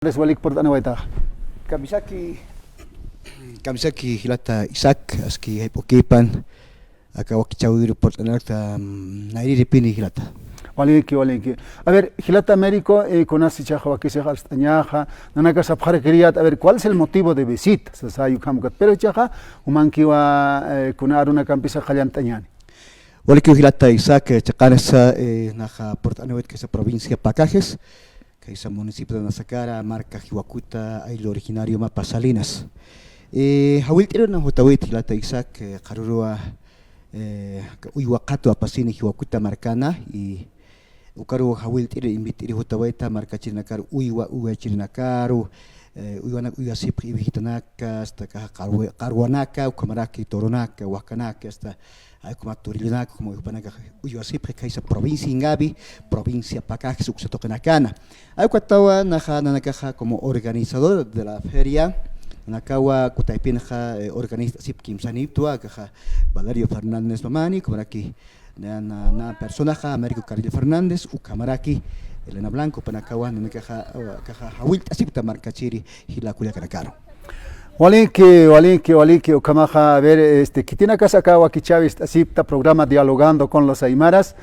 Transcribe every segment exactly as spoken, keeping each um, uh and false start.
Walik purt'aniwaytaxa. Kamisaki, kamisaki jilata Isaac, aski jayp'ukipan, aka wakichäwiru purt'anakta, mm, nayrïripini jilata. Waliki, waliki. A ver, jilata Américo, eh, kunas ichaxa wakisix arst'añaxa, nanaka sapxarakiriyät, a ver, ¿cuál es el motivo de visita? Sasa, ukham ukat. Pero ichaxa, jumankiwa, eh, kuna arunakampisa qallt'añäni. Walikiw jilata Isaac, eh, chiqansa, eh, naxa purt'aniwayt khaysa provincia Pacajes, khaysa municipio de Nazacara, marka Jiwakuta, ayllu originario mapa Salinas. Eh, jawillt'iruna jutawit jilata Isaac, eh, qharüruwa, eh, uywa qhatu apasini Jiwakuta markana, y ukaru jawillt'iri, invit'iri jutawayta markachirinakaru, uywa, uywachirinakaru, eh, uywanak, uywasipxi, iwijitanaka, hasta kaxa qarwa-, qarwanaka, ukhamaraki toronaka, wakanaka, hasta, ay, ukhama turillunaka, ukhama jupanaka uywasipxi, khaysa provincia Ingavi, provincia Pacajes, uksa tuqinakana. Ay, ukatawa naxa nanakaxa como organizador de la feria, nanakawa kutaypinxa, eh, organizt'asip kimsaniptwa, akaxa Valerio Fernández Mamani, ukhamaraki na, na, na personaxa, Américo Carrillo Fernández, ukhamaraki Elena Blanco, jupanakawa nanakaxa, eh, akaxa jawillt'asipta markachiri jila kullakanakaru. Waliki, waliki, waliki, ukhamaxa, a ver, este, khitinakas aka wakichäwist'asipta programa Dialogando con los Aymaras.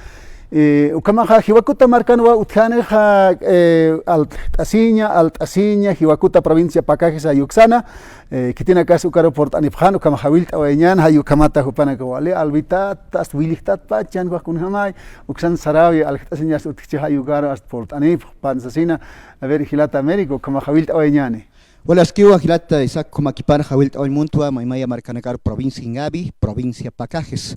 Eh, ukhamaxa, Jiwakuta markanwa utjänixa, eh, alt'asiña, alt'asiña, Jiwakuta provincia Pacajes jayuksana, eh, khitinakas ukaru purt'anipxän, ukham jawillt'awayañäni, jay ukhamata jupanaka wali, alwitat, ast willjtatpachan, ukax kunjamay, uksan saräwi, aljt'asiña ast utjchi jay ukaru, ast purt'anipxpan sasina, a ver, jilata Américo, ukham jawillt'awayañäni. Wal askiwa jilata Isaac, ukhamakipan jawillt'awañ muntwa, maymaya markanakaru provincia Ingavi, provincia Pacajes.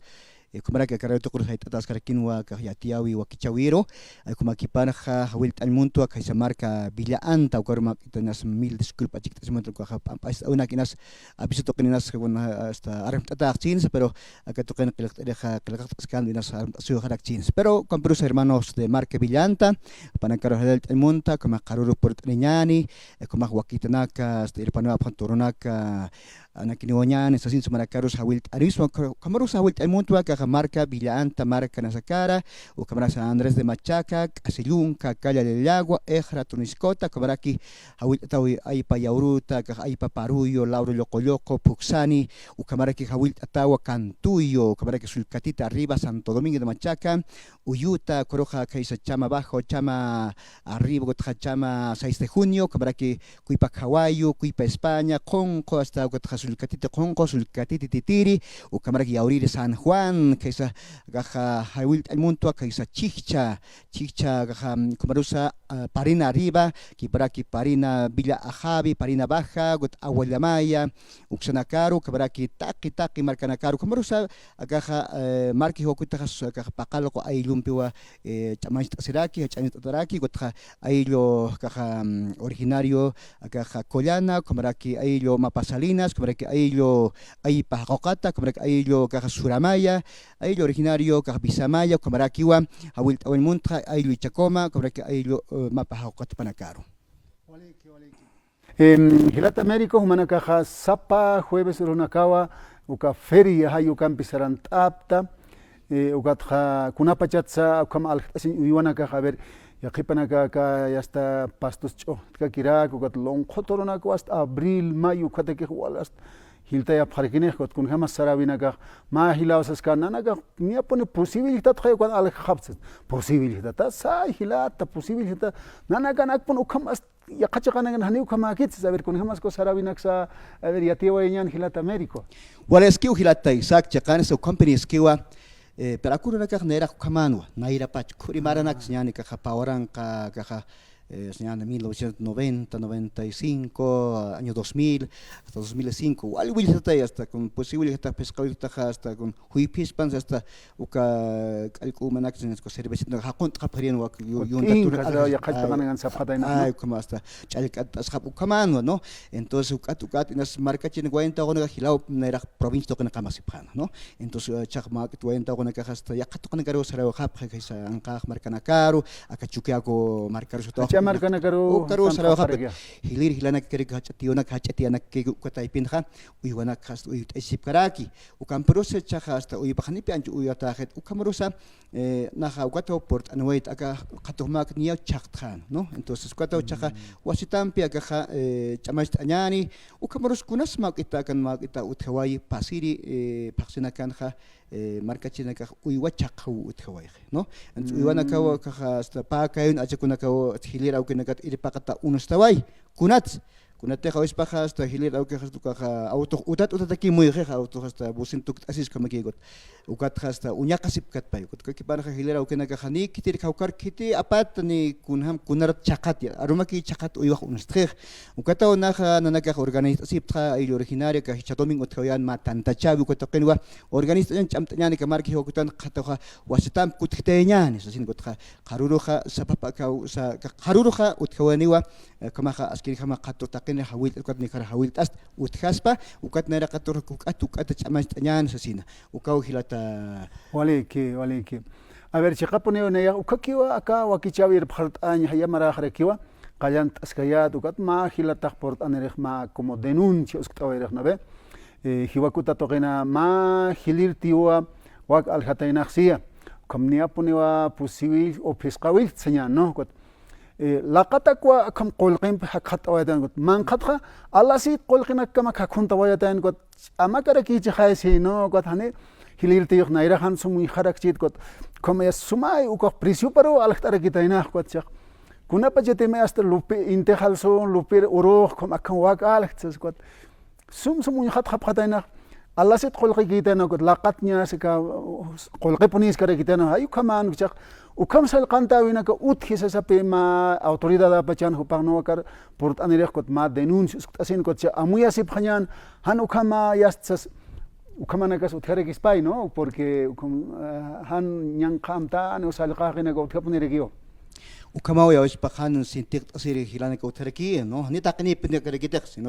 Eh, ukhamaraki akaru tuqir jayt'ataskarakïnwa, akax yatiyäwi wakichäwiru, eh, ukhamakipan ja-, jawillt'añ muntwa, khaysa marka Villa Anta, ukaru mä q'itanas mil disculpa chikt'asimuntwa, ukaxa p'amp'acht'awinakïnas, aviso tuqininas, bueno, hasta armt'ataxchïnsa, pero aka tuqin qillqt'irixa, qillqt'askänwa inas armt'asiwxarakchïnsa. Pero, ukampirus hermanos de marka Villa Anta, jupanakaru jawillt'añ muntwa, ukhamax qharüru purt'aniñäni, eh, ukhamax wakitanaka, hasta irpanwa apxan turunaka, anakiniwañäni, sasin sumanakarus jawillt'arisma, ukhamarus jawillt'añ muntwa, akaxa marka Villa Anta, marka Nazacara, ukhamaraki San Andrés de Machaca, K'asi Yunka, Calla Llallagua, Ejra, Tuniscota, ukhamaraki jawillt'atawi Aypa Yawruta, akax Aypa Paruyo, Lauro Lloqolloqo, Phuksani, ukhamaraki jawillt'atawa Cantuyo, ukhamaraki Sullkatita arriba, Santo Domingo de Machaca, Uyuta, ukaruxa khaysa Chama Bajo, Chama Arriba, ukatxa Chama Seis de Junio, ukhamaraki Kuypa Caballo, Kuypa España, Qunqu, hasta ukatxa Sullkatiti Qunqu, Sullkatiti Titiri, ukhamaraki Yawriri San Juan, khaysa, akaxa jawillt'añ muntwa, khaysa Chikcha, Chikcha, akaxa, mm, ukhamarusa, ah, Parina Arriba, kiparaki Parina Villa Ajavi, Parina Baja, ukat Aguallamaya, uksanakaru, ukhamaraki taqi, taqi markanakaru, ukhamarusa, akaxa, eh, marki Jiwakutaxa, akaxa Paqallqu ayllumpiwa, eh, ch'amañcht'asiraki, ch'amañcht'ataraki, ukatxa ayllu, akaxa, mm, originario, akaxa Collana, ukhamaraki ayllu Mapa Salinas, ukhamaraki ayllu Aypa Jaquqata, ukhamaraki ayllu, akaxa Suramaya, ayllu originario, akaxa Visamaya, ukhamarakiwa, jawillt'awañ muntxa, ayllu Ichacoma, ukhamaraki ayllu, eh, Mapa Jaquqata jupanakaru. Em, jilata Américo, jumanakaxa sapa jueves urunakawa, uka feria jay ukampi sarant'apta, eh, ukatxa kunapachatsa ukham aljt'asiñ uywanakaxa, a ver, yaqhipanaka aka, ya está, pastos ch'ujtkakirak, ukat lonqho turunakawa hasta abril, mayo, ukhatakix wal hasta jiltayapxarakinix, ukat kunjamas saräwinakax, mä jilaw saskan, nanakax, niyapuni posibilidad, jay ukan aljxapsa, posibilidad, say jilata, posibilidad, nanakanakpun ukham hasta, yaqha chiqanakan janiw ukhamäkitsa, a ver, kunjamas saräwinaksa, a ver, yatiyawayañän jilata Américo. Wal askiw jilata Isaac, chiqansa ukhampiniskiwa, eh, pero aka urunakax nayrax ukhamänwa, nayrapach, khuri maranaksa ñäni akaxa pä waranqa, akaxa, eh, ñäni mil novecientos noventa, noventa y cinco, año dos mil, hasta dos mil cinco, wal willjatay, hasta con posible, hasta pescado, hasta con juyphispan, hasta uka k'allk'u manak, sino que cervecita, jaqunt'apxarin wak yu-, yunta tuna, yaqhach taqanakan sapxatayna, ay, ¿no? Ukhama hasta ch'allk'at t'asxap ukhamanwa, ¿no? Entonces, ukat, ukat, inas markachin wayantawaqunaka jilaw nayrax provincia tuqinakamasipxäna, ¿no? Entonces, eh, chaq mak wayantawaqunakax hasta yaqha tuqinakaru sarawxapxi, khaysa anqax markanakaru, aka Chuquiyacu markaru sutawaq. Markanakaru, ukaru sarawxapit. Jilir jilanakakarik jach'a tiyunak, jach'a tiyanakakarik uka taypinxa, uywanakxa uywt'asipkaraki. Ukampirusa jichhaxa hasta uywapax janipi ancha uywataxit. Ukampirusa, eh, naxa ukataw purt'aniwayta aka qhatuxmäkit niyaw chhaqtxän, ¿no? Entonces, ukataw jichhaxa wasitampi akaxa, eh, ch'amacht'añäni. Ukampirusa kunas mäk'ita akan mäk'ita utjawayi pasiri, eh, phaxsinakanxa, eh, markachirinakax uywa chhaqhaw utjawayxi, ¿no? Entonces, uywanakaw akaxa hasta pä kayun achakunakaw jilir awkinakat irpaqata unstaway. Kunats, kunatixa awispaxa hasta jilir awkixa hasta ukaxa autox utat utatakï muyxixa, autox hasta bocina tukt'asis ukhamakïkut. Ukatxa hasta uñaqasipkatpay. Ukatxa kipanxa jilir awkinakaxa ni khitir jawkar khiti apat ni kunjam kunarat chhaqat, arumakï chhaqat uywax unstxix. Ukataw naxa nanakax organizt'asiptxa, illa originaria aka jichha domingo utjawayän mä Tantachäwi uka tuqinwa, organizt'añäni, ch'amt'añäni aka marka jiwakutan qhatuxa wasitampi kutjtayañäni, sasin ukatxa qharüruxa sapa pakaw, sa-, qharüruxa utjawayaniwa, eh, ukhamaxa askirjama qhatu taqini jawillt'at, ukat nikar jawillt'ast utjaspa, ukat nayra qhatuxa kuk'at, uk'at ch'amacht'añäni sasina. Ukaw jilata. Waliki, waliki. A ver, chiqapuniw nayax ukhakiwa aka wakichäwi irpxart'añ jaya maräxarakiwa, qallant'askayät, ukat mä jilatax purt'anirix mä como denuncia uskt'awayirix, ¿no ve? Eh, jiwakuta tuqina mä jilir tiyuwa wak aljataynax siya. Ukham niyapuniwa pusiwill o phisqawill sañän, ¿no? Ukat, eh, laqatakwa akham qullqimpi jakxatt'awayatayn, ukat manqhatxa alasit qullqinakkamak jakhuntawayatayn, ukat ch'amakarakïchixay si, ¿no? Ukat jani jilir tiyux nayrax jan sum uñjarakchit, ukat ukham ya sumay ukax precioparuw aljt'arakitaynax, ukat chiq. Kunapachatimi hasta lupi, intix alsun, lupir urux, ukham akham wak aljt sas, ukat sum sum uñjatxapxataynax, alasit qullqikïtaynax, ukat laqatñas aka qullqipunïskarakitaynax, ay ukhaman, ukat chiq, ukham sallqantäwinaka utji sasapi mä autoridadäpachan jupax nuwakar purt'anirix, ukat mä denuncia uskt'asin, ukat chiq, amuyasipxañän, jan ukhama yast sas, ukhamanakas utjarakispay, ¿no? Porque ukham, eh, jan ñanqha amtäni o sallqaxinaka utjapunirakiwa. Ukhamaw awispax jan sintiqt'asiri jilanaka utjaraki, ¿no? Ni taqinipinakarakitix, sino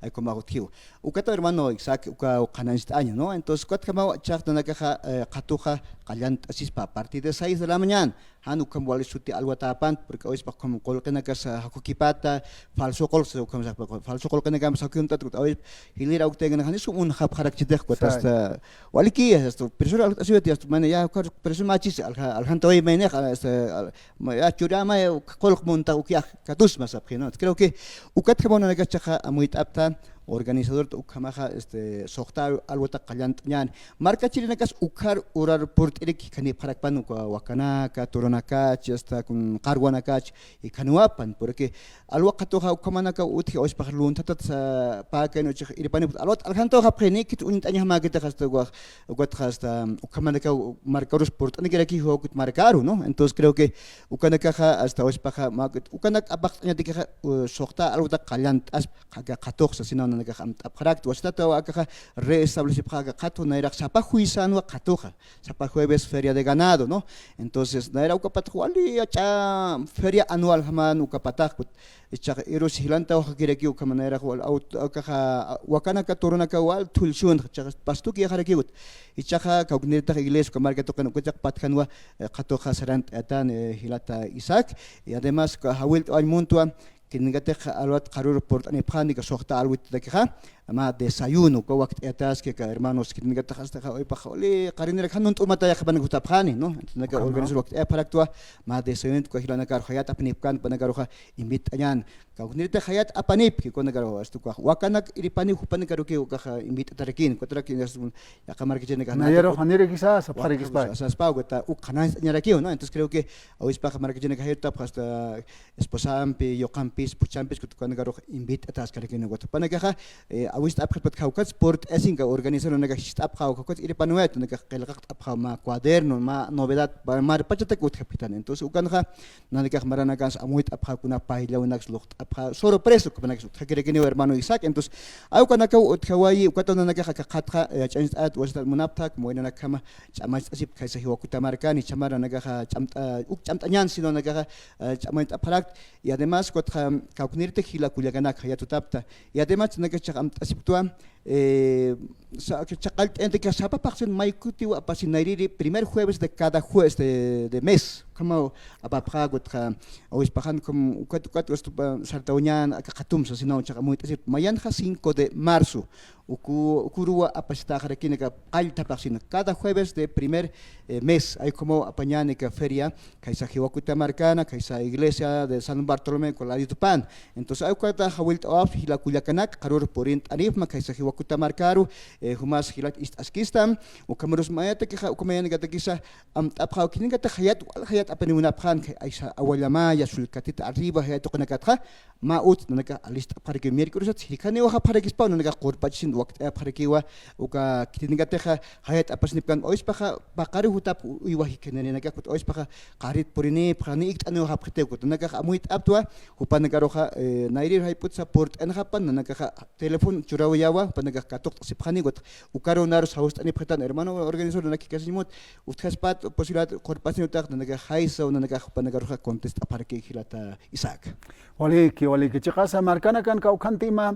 ay ukhamax utjiw. Ukata hermano Isaac, uka qhanañcht'aña, ¿no? Entonces, ukatjamaw jichhax nanakaxa, eh, qhatuxa qallant'asispa a partir de seis de la mañana. Jan ukham wali suti alwatäpan, porque awispax ukham qullqinakas jakukipata, falso qullqi, ukham falso qullqinakam sakiw uñt'at, ukat awispax jilir awktayankana jani sum uñjapxarakchitix, ukat hasta waliki, hasta profesor aljt'asiwayat, hasta mana ya, uka profesor machis, alja-, aljantaway maynixa, hasta, al-, ma-, ya, churama, ya, uka qullq munta, uka ya, katusma sapxi, ¿no? Creo que ukatjamaw nanakax jichhaxa amuyt'apta, organizadorta ukhamaxa, este, suxta alwata qallant'añäni. Markachirinakas ukhar urar purt'iriki jikhanipxarakpan uka wakanaka, turunakach, hasta kun qarwanakach, jikhanwapan, porque alwa qhatuxa ukhamanaka utji awispax lunthatat sa pä kayun uchix irpanipxta alwat aljantawxapxi, ni khit uñt'añjamäkitix hasta ukax, ukatxa hasta ukhamanaka markarus purt'anikiraki jiwakut markaru, ¿no? Entonces creo que ukanakaxa hasta awispaxa mä ukanak apaqt'añatikixa, u-, suxta alwata qallant'aspa, aka qhatuxa sasinaw nanakax amt'apxarakta, wasitataw akaxa reestablecipxä aka qhatu, nayrax sapa juysänwa qhatuxa, sapa jueves feria de ganado, ¿no? Entonces, nayra ukapatxa wali yach'a feria anualjamän ukapatax, ukat jichhax irus jilantawxakirakiw ukham nayrax wal aut-, akaxa wakanaka turunaka wal thullshuntxa, jichhax pastuki yäxarakiw, ukat jichhaxa kawkniritax iglesia uka marka tuqin uka chiq patjanwa, eh, qhatuxa sarant'ayätan, eh, jilata Isaac, y además uka jawillt'awañ muntwa, khitinakatix alwat qarur purt'anipxani aka suxta alwitatakixa, mä desayuno, uka wakt'ayataski aka hermanos, khitinakatix hasta awipax wali qarinirak jan uñt'umatayxapanak jutapxani, ¿no? Entonces, naka organizar wakt'ayapxaraktwa, mä desayuno, uka jilanakar jayat apanipkän, jupanakaruxa invit'añän. Kawkniritax jayat apanipki, ukanakaru, hasta ukax wakanak irpani jupanakaruki ukaxa invit'atarakini, ukatarakini, hasta yaqha markachirinakax nayaru janirakisa sapxarakispa. Saspa, ukata uk qhanañcht'añarakiw, ¿no? Entonces creo que awispax markachirinakax jayt'apxa hasta esposampi, yuqampis, puchampis, ukanakaruxa invit'ataskarakini, ukat jupanakaxa, eh, awist'apxitpat kawkats purt'asinka organizar nanakax jist'apxaw kawkats irpaniwayat, nanakax qillqaqt'apxaw mä cuaderno, mä novedad, mä, marpachatak utjapxitan. Entonces ukanxa nanakax maranakansa amuyt'apxä, kuna payllawinaksa luqt'apxä, sorpresa, ukapanaksa utjakirakiniw hermano Isaac. Entonces, ay ukanakaw utjawayi, ukataw nanakax aka qhatxa, eh, ch'añcht'at, wastat munapxta, como waynanakjama ch'amacht'asip khaysa jiwakuta markani, chhamar nanakaxa ch'amt'a, uk ch'amt'añän, sino nanakaxa, eh, ch'amañt'apxarakta. Y además, ukatxa kawkniriti jila kullakanaka jayat jutapxta. Y además, nanakax jichhax amt'asipktwa, Eh, sa-, chaqallt'añataki sapa phaxsin maykutiw apasiñ nayrïri primer jueves de cada jueves de, de mes. Ukhamaw apapxäkutxa, awispaxan ukham, ukat, ukat, ustupa, sartawañän aka qhatum sasinaw, jichhax amuyt'asipxta mayanxa cinco de marzo. Uku, ukuruw apasitäxarakini aka qallta phaxsin, cada jueves de primer, eh, mes. Ay ukhamaw apañäni aka feria, khaysa Jiwakuta markana, khaysa iglesia de San Bartolomé, uka ladito pan. Entonces, ay ukata jawillt'awapxi jila kullakanak, qarur purint'anipxma, khaysa Jiwakuta markaru, eh, jumas jilat ist'askistam, ukhamarus mayatakixa, uka mayanakatakisa, amt'apxaw khitinakatix jayat, wal jayat apaniw munapxän, khay aysa Awallamaya, Sulkatita arriba, jayat tuqinakatxa, mä ut, nanakax alist'apxarakiw miércolesat, jikhaniw japxarakispaw, nanakax qurpachasin wakt'ayapxarakiwa, uka khitinakatixa, jayat apasinipkan, awispaxa, paqariw jutap uywa jikhanïrinakax, awispaxa, qarrit purinipxa, ni ikt'aniw japxitiw, nanakax amuyt'aptwa, jupanakaruxa, eh, nayrïr jayp'utsa purt'anxapan, nanakaxa, teléfono churawayäwa, jupanakax katuqt'asipxani, ukat ukaru naru sawst'anipxitan, hermano organizador, nanakax jikasiñ mut, utjaspat posibilidad qurpasiñ utax, nanakax jaysaw, nanakax jupanakaruxa contestapxaraki jilata Isaac. Waliki, waliki, chiqasa markanakan kawkhanti mä,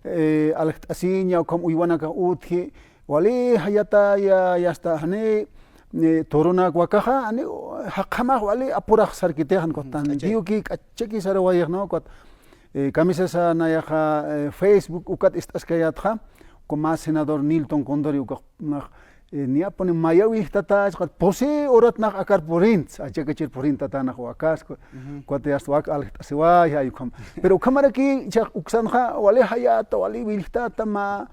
eh, aljt'asiña, ukham uywanakax utji, wali jayata ya, yasta jani, eh, turunak wakaxa, jani, jaqjamax wali apurax sarkitix, jan kutan, k'achay. Diyuki k'achaki sarawayix, ¿no? Ukat, eh, kamisasa nayaxa, eh, Facebook ukat ist'askayätxa, uka mä senador Nilton Condori ukax, nax, eh, niyapuni mayaw ijtata, ukat pusi urat nax akar purint, achakachir purintata nax wakas, ukat yasta wak aljt'asiway, jay ukham. Pero ukhamaraki, jichhax uksanxa, wali jayata, wali willjtata mä,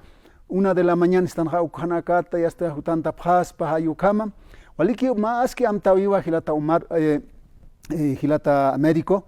una de la mañana istanxa ukhanakata, yasta jutantapxaspa, jay ukhama. Waliki, mä aski amtäwiwa jilata Omar, eh, eh, jilata Américo.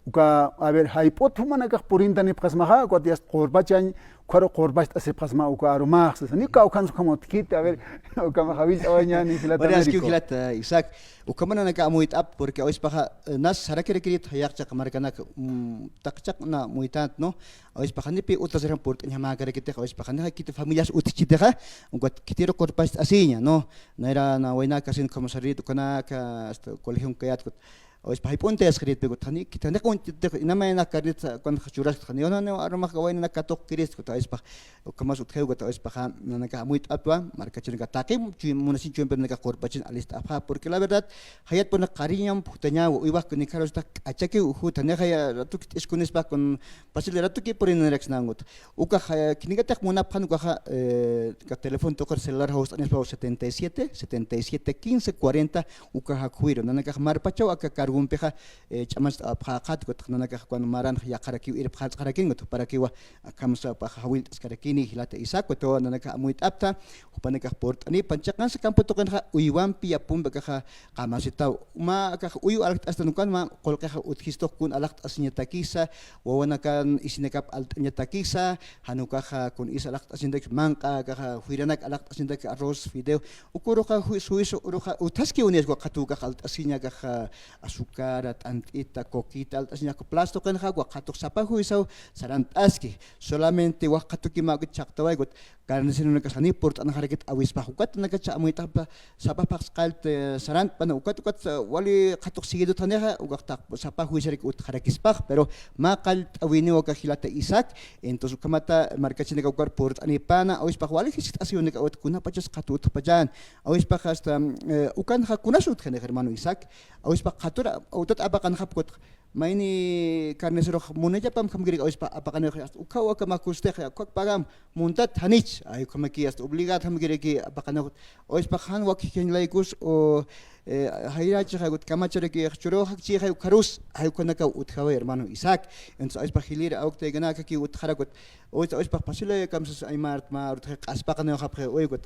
Uka, a ver, jayp'ut jumanakax purintanipxasmaxa, ukat yasta qurpachañ, ukharu qurpacht'asipxasma uka arumax, sasa. Ni kawkhansa ukham utjkiti, a ver, ukhamax jawillt'awayañäni jilata Américo. Bueno, aski jilata Isaac, ukhama nanakax amuyt'apta, porque awispaxa, eh, nas sarakirakirit jayax chiqa markanak, mm, taqchaq na amuytänti, ¿no? Awispaxa janipi utasirjam purt'añjamäkarakitix, awispaxa janixa khiti familias utjchitixa, ukat khitiru qurpacht'asiña, ¿no? Nayra na waynakasin ukham sarit ukanaka, hasta colegio kayät, ukat, awispax jayp'untayasxiritpi, ukat, jani, khiti janiq uñt'itix, inamayanak karnit, ukan churaskta, jani, no, no, arumax waynanak katuqkirist, ukat, awispax, ukhamas utjaw, ukat, awispaxa, nanakax amuyt'aptwa, markachirinaka taqi, chuy, munasiñ chuympi nanakax qurpachin alist'apxä, porque la verdad, jayatpuni qariñamp jutañawa, uywax ni kharusitax k'achakiw juta, janixa ya ratuki t'iskunispa con Pasil ratuki puriniraksnangut. Ukax, eh, khitinakatix munapxän ukaxa, eh, ka teléfono tuqir celular jawst'anispaw setenta y siete, setenta y siete, quince, cuarenta, ukax akhuwiru. Nanakax marpachaw aka cargompixa, eh, ch'amancht'apxäxät, ukat nanakax cuando maranx yaqharakiw irpxart'xarakingut, juparakiwa, akham sapax jawillt'askarakini, jilata Isaac, ukat nanakax amuyt'apta, jupanakax purt'anipan, chiqansa campo tuqinxa, uywampi yapumpi akaxa, qamasitaw. Mä akax uyu aljt'astan ukan mä qullqix utjistux kun aljt'asiñatakisa, wawanakan isinakap alt'añatakisa, jan ukaxa kun is aljt'asiñatakisa, manq'a akaxa juyranak aljt'asiñatakisa, arroz, fideo, uka uruxa ju-, suwisu uruxa utjaskiw niyas, uka qhatu ukax alt'asiña akaxa azúcar, t'ant'ita, coquita, alt'asiña uka plasto qinxa, uka qhatux sapa juwisaw sarant'aski, solamente wax qhatuki mä uka chhaqtawaykut, carniceronakas jani purt'anxarakit awispax, ukat nanakax amuyt'apta, sapa phaxsqallt, eh, sarantpana, ukat, ukat, eh, wali qhatux seguidot janixa, ukax taq sapa juwisarak utjarakispach, pero mä qallt'awiniw aka jilata Isaac, entonces ukhamata markachirinaka ukar purt'anipana, awispax wali jiskt'asiwinaka ukat kunapachas qhatu utjpachan, awispax hasta, eh, ukanxa kunas utjanix hermano Isaac, awispax qhatura, utat apaqanxapkut, mayni carnicerux munallapam jamkirïk awispax apaqanix, hasta ukhaw aka mä kustix, ukhak pagam, muntat janich, ay ukhamaki hasta obligad jamkirïki apaqanix, awispax jan wakjañ laykus, o, eh, jayrachix, ukat kamacharaki, churaw jakchixay ukharus, ay ukhanakaw utjaway hermano Isaac, entonces awispax jilïr awktaykanakaki utjarakut, awispax pasila kamsas aymart mä urutxi q'aspaqaniwxapxi, uy, ukat,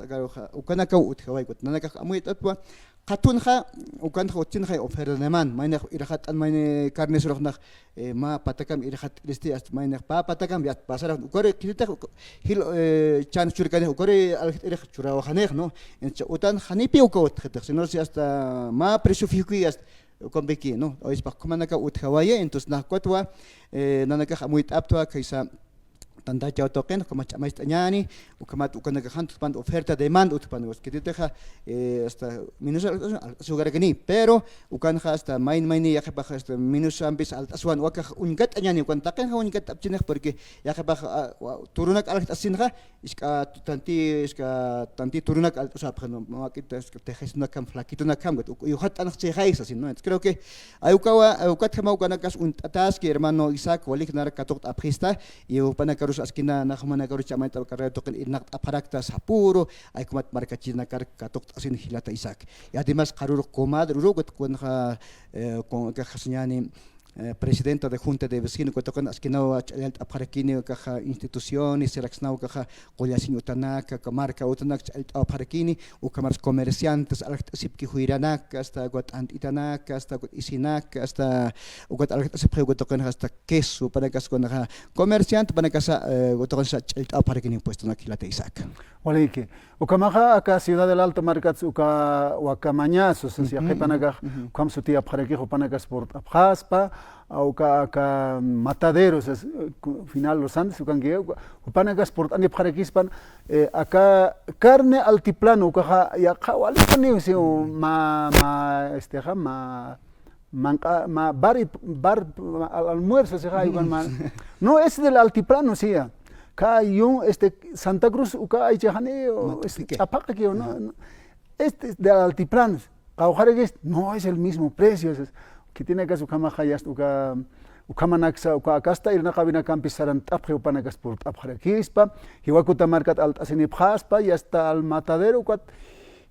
ukanakaw utjaway, ukat nanakax amuyt'aptwa, Qhatunxa, ukanxa utjinxa oferta de man, maynix irxatt'an mayni carnicerux nax, eh, mä patakam irxatt'iristi, hasta maynix pä patakam, ya pasarax, ukari qhilitax, uk-, jil, eh, chans churkanix, ukari aljt'irix churawxanix, ¿no? Entonces, utan janipi uka utjxitix, sino si hasta mä precio fijoki, hasta ukampiki, ¿no? Awispax ukhamanakaw utjawayi, entonces, nax ukatwa, eh, nanakax amuyt'aptwa, khaysa, tantachaw tuqin, ukhamax ch'amacht'añäni, ukhamat ukanakax jan tuqpan oferta demanda utjpan, kititixa, eh, hasta minusa alq't'asun alq't'asiw karakini, pero ukanxa hasta mayn mayni yaqhipax hasta minusampis alq't'asiwan, ukax uñkat'añäni, ukan taqinxa uñkat'apchinix, porque yaqhipax, ah, wa-, turunak alq't'asinxa, isk'a tanti, isk'a tanti turunak alq't'asapxi, ¿no? Mawak'it, isk'a tejistunakjam, flaquitunakjam, ukat uk-, uyxatt'anx chixaysa, ¿sí, no? Entonces creo que, ay, ukawa, ay, ukatjamaw ukanakax uñt'ataski, hermano Isaac, walik narak katuqt'apxista, y jupanakarus askina nax jumanakarus ch'amacht'ap carrera tuqin irnaqt'apxarakta sapüru, ay, ukhamat markachirinakar katuqt'asin jilata Isaac. Y además, qarurux comadre, urükut kunxa, eh, con, ukax sañäni, eh, presidenta de Junta de Vecinos, uka tuqin askinaw ch'allallt'apxarakini, ukaxa instituciones, siraksnaw ukaxa qullasiñ utanaka, uka marka utanak ch'allt'awapxarakini, ukhamaras comerciantes, alxt'asipki juyranaka, hasta ukat t'ant'itanaka, hasta ukat isinaka, hasta ukat alxt'asipxi uka tuqinxa, hasta queso, jupanakas kunxa comerciante, jupanakasa, eh, uka tuqinsa ch'allt'awapxarakini impuestonak jilata Isaac. Waliki. Ukhamaxa aka Ciudad del Alto markats uka Huacamañazo, sas, ujú, yaqhipanakax, ujú, ukham sutiyapxarakix, jupanakas purt'apxaspa, a, uka aka Matadero, sas, ku-, final Los Andes, ukanki, uka, jupanakas purt'anipxarakispan, eh, aka carne altiplano, ukaxa, yaqha walipaniw, si, ma, ma, este, ja, ma, manq'a, ma, bar, bar, al-, almuerzo, si, ja, ukan ma. No, es del altiplano, si, ya. Ka yun, este, Santa Cruz, uka aychixani, o, es, mat'apxiki, ch'aphaqa ki, o, no, ajá, no. Este es de altiplanos. Qawqharakis, no es el mismo precio. Es, khitinakas ukhamaxa, ya está, uka, ukhamanaksa, uka, aka hasta irnaqawinakampis sarant'apxi, jupanakas purt'apxarakispa, Jiwakuta markat alt'asinipxaspa, ya está, al Matadero, ukat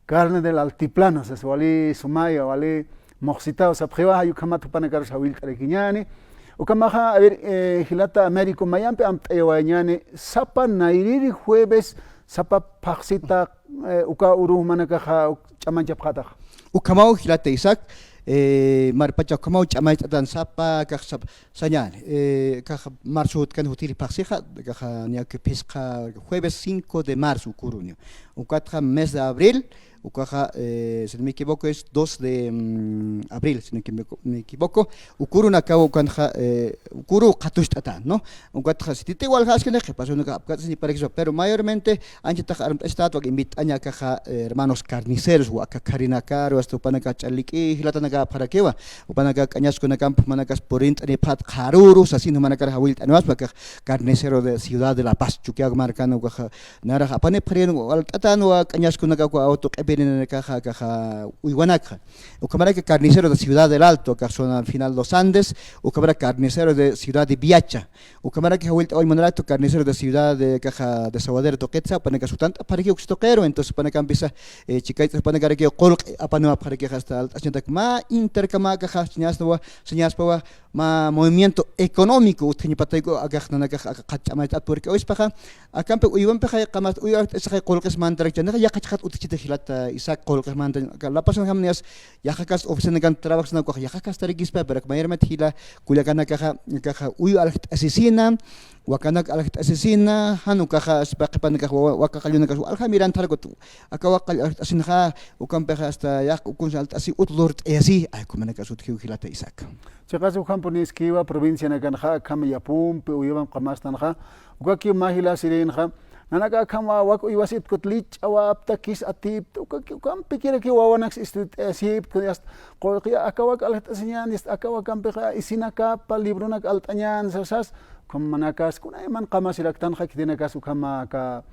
carne del altiplano, sas, wali sumaya, wali muxsitaw sapxiwa, jay ukhamat jupanakarus jawillt'arakiñäni. Ukhamaxa, a ver, eh, jilata Américo, mayampi amt'ayawayañäni, sapa nayrïri jueves, sapa phaxsita, eh, uka urux jumanakaxa, uk-, ch'amanchapxätaxa. Ukhamaw jilata Isaac, eh, marpacha ukhamaw ch'amanchatan sapa, akax sap-, sañäni, eh, akax marzo utjkan jutir phaxsixa, akaxa niya que phisqa jueves cinco de marzo uküruni. Ukatxa mes de abril, ukaxa, eh, si no me equivoco, es dos de, mm, abril, si no que me, me equivoco, ukürunakaw ukanxa, eh, uküru qhatucht'ata, ¿no? Ukatxa, sititi waljaskini, qhipasunakax apkat'asiniparakispa, pero mayormente, anchitax armt'asitat, wak invitaña akaxa, eh, hermanos carniceros, wak aka qharinakaru, hasta jupanakax ch'alik'i jilatanakapxarakiwa, jupanakax k'añaskunakamp, jumanakas purint'anipxät qharüru, sasin jumanakar jawillt'aniwaspa, akax carnicero de Ciudad de La Paz, Chukiyawu markan, ukaxa, narax apanipxarïn, walt'atanwa k'añaskunakax auto q'ipirinakaxa, akaxa uywanakxa. Ukhamaraki carnicero de Ciudad del Alto, akax zona final Los Andes, ukhamaraki carnicero de Ciudad de Viacha. Ukhamaraki jawillt'awañ munaraktwa carnicero de Ciudad de, akaxa Desaguadero tuqitsa, jupanakas utjant'apxaraki uks tuqiru, entonces jupanakampisa, eh, chikayt'as jupanakarakiw qullqi apanipxaraki hasta alt'asiñatak mä intercamä akaxa, sañasnawa, sañaspawa, mä movimiento económico utjañapatayku, akax nanakax aka qhat ch'amayt'at purk'awispaxa, akampi uywampixa qamas, uywampixa qullqis mantarakchanixa, yaqhachxat utjchiti jilata Isaac, qullqis mantañ, aka La Pazan jam niyas, yaqhakas oficinakan trabajasnakuxa, yaqhakas tarikispa, pero mayormente jila kullakanakaxa, akaxa uyu aljt'asisina, wakanak aljt'asisina, jan ukaxa, sipaqi jupanakax wa-, waka qallunakas, walja mirantxarkut, aka waka qallu aljt'asinxa, ukampixa hasta yaqha ukunsa aljt'asi, ut lurt'ayasi, ay, jumanakas utjiw jilata Isaac. Chiqas ukhampuniskiwa provincianakanxa, akham yapumpi, uywamp qamastanxa, ukakiw mä jila sirinxa, nanaka akham wak uywasit kut lich'awapta, kis atipta, ukakiw ukampikirakiw wawanaks istut'ayasipta, yast, qullqi aka wak aljt'asiñän, yast, aka wakampixa isinakapa, libronak alt'añän, sasas, ukham jumanakas, kunayman qamasiraktanxa, khitinakas ukhama aka,